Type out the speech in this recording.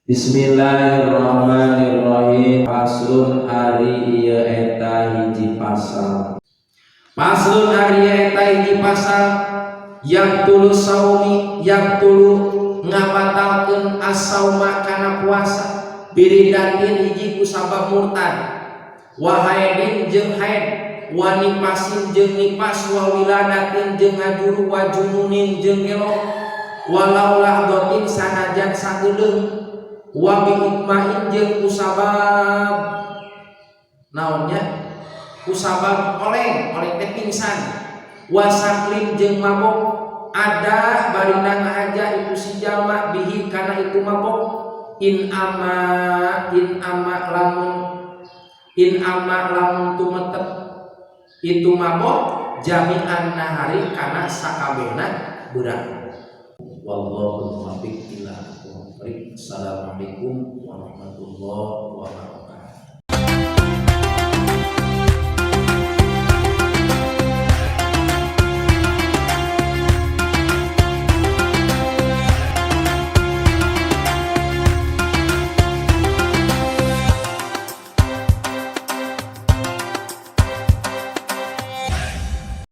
Bismillahirrahmanirrahim. Faslun, ari ieu eta hiji pasal. Faslun, ari ieu eta hiji pasal. Yabthulu saumi, yabthulu ngabatalkeun, as-sauma kana puasa, biriddatin, hiji ku sabab murtad, wa haidin, jeung haid, wa nifasin, jeung nifas, wa wiladatin, jeung ngajuru, wa jununin, jeung gelo, walau lahdhotin, sanajan sakedeung, wa bi ighmain, jeung kusabab naonnya, kusabab oleng, oleng teh pingsan, wa sakrin, jeung mabok, ada barina ngahaja itu si jalma, bihi, kana itu mabok, in amma, in amma lamun, in amma lamun tumetep itu mabok, jami'an nahari, kana sakabehna beurang. Wallahu muwaffiq ila aqwamit thoriq. Assalamualaikum warahmatullahi wabarakatuh.